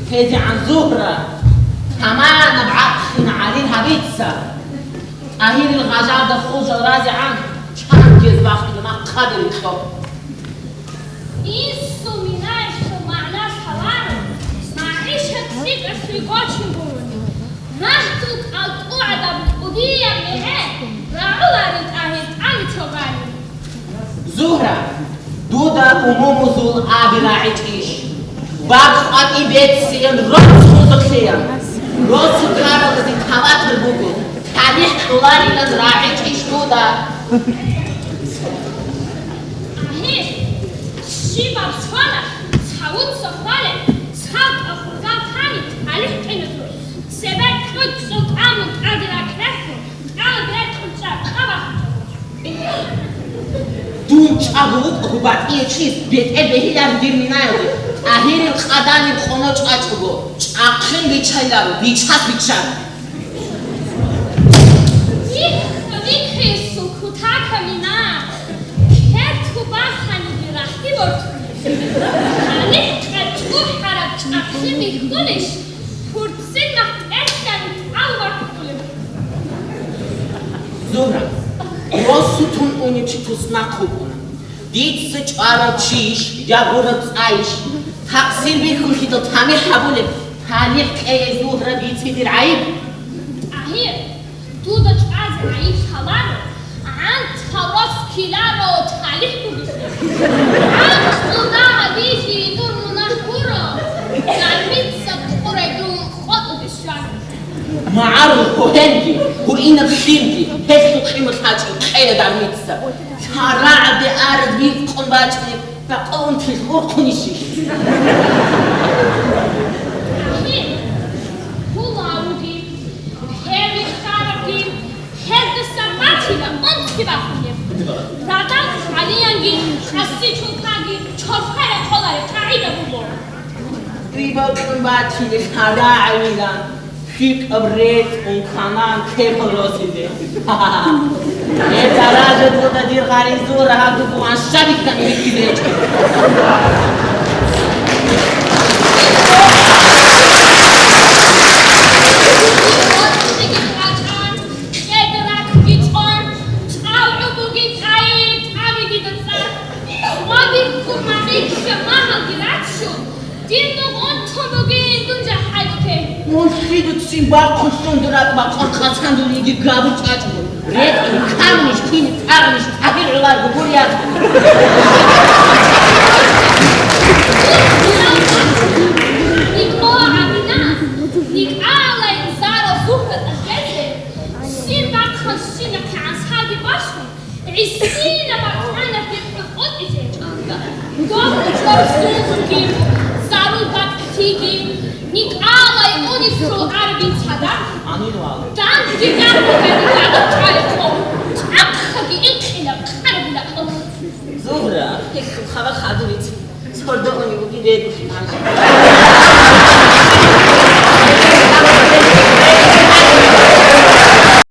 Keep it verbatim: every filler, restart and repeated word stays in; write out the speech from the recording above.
ТӀадегӀан Зугьра, таманаб гӀакълъи гӀадин гьабица. ТӀагьирил гъажалда хужал разигӀан, чан гез бахъида махъ хъадирин кьо. Инсул минаялъул магӀна лъаларо, магӀишат лъикӀалъе гочун гурони, рагьтул кӀалтӀугӀадаб кӀудияб мегӀер рагӀуларин тӀагьир тӀамичӀогани. Зугьра, дуда умумузул аби рагӀичӀищ? Бакъ къватӀи бецциян рос хузухълъиян. Росу таралазе таватир буго, талихӀ кьоларилан рагӀичӀищ дуда? Гье, щибаб соналъ цавуца хвалеб, цал къахургал тани талихӀ кьеназе, цебе кьучӀ султӀанул тӀаде ракӀ рехун, тӀад рекъон чӀа къабахъичӀого. Дун чӀаго вукӀаго батӀияв чияс бетӀер бегьиларо дир минаялде, тӀагьирил къаданил къоно чӀвачӀого, чӀахъин биччайиларо, биччас биччан. Вихъ-, вихъисул кутакаб мина, керту баханиги рахӀи бортулеб. ТалихӀ къачӀухӀараб чӀахъи бихьулищ, пурцин махтӀерлъани тӀал вахъулеб? Зугьра, росу тун унев чи туснахъ вукӀуна. Дица чӀварав чийищ, я гъураб цӀайищ, такъсир бихьулъидал тамихӀ гьабулеб, талихӀ кьеяй Зугьра дица дир гӀайиб? ТӀагьир, дуда чӀвазе гӀайиб лъаларо, гӀанцӀ рос ккеларо талихӀ бугелъул. ГӀанцӀ дуда гьабизе дур мунагь гуро, дармица кьурай дун къотӀуде щвараб. МагӀарул гьогьенги, гьуинаб лъимги, гьелъул къимат лъачӀин кьея дармица. ЛъарагӀаде арад вихъун бачӀунеб бакъо унтилъ урхъунищищ? Гьула ругин, гьев вихъарабги, гьелдаса батила унти бахунеб. Радал гӀалиянги, къаси чулкаги чорхъай рекъолареб къагӀида буго. Дуй бокьун батила лъарагӀавилан, лъикӀаб рецӀун канан кепал росизе. Гьеб даража дуда дир гъаризул рагьаб дугу анщабиккани вихьизе гьечӀо. Кьедракги чӀван, чӀалгӀу бугин тӀайи, тӀами дида цӀар. Ва бихьун магӀишат магьалги раччун, дир нугъун тун бугин дун жахӀалте. Мун лъидуцин бахъун лъун дуракъ бакъван къацан дун йиги габу чӀачӀгун. РетӀин, камниш, кин, тӀагъниш, тӀагъир гӀоларго гур ятӀун. Никъо гӀадина, никъалай зара Зугьра тӀагъезе, син бахъан сина кигӀан саги башун, гӀисина бакӀана гьеб къотӀизе. Доб чӀор сунги, зарул бакӀлъиги, никъалай унисул арбин цадахъ. Данги гӀадаб гӀадаб чӀвалехъо, чӀахъаги инкъила къарабила къо. Зугьра, гьелъул хабар хадуб бице. Сордо уни буги бегулъи гьанже.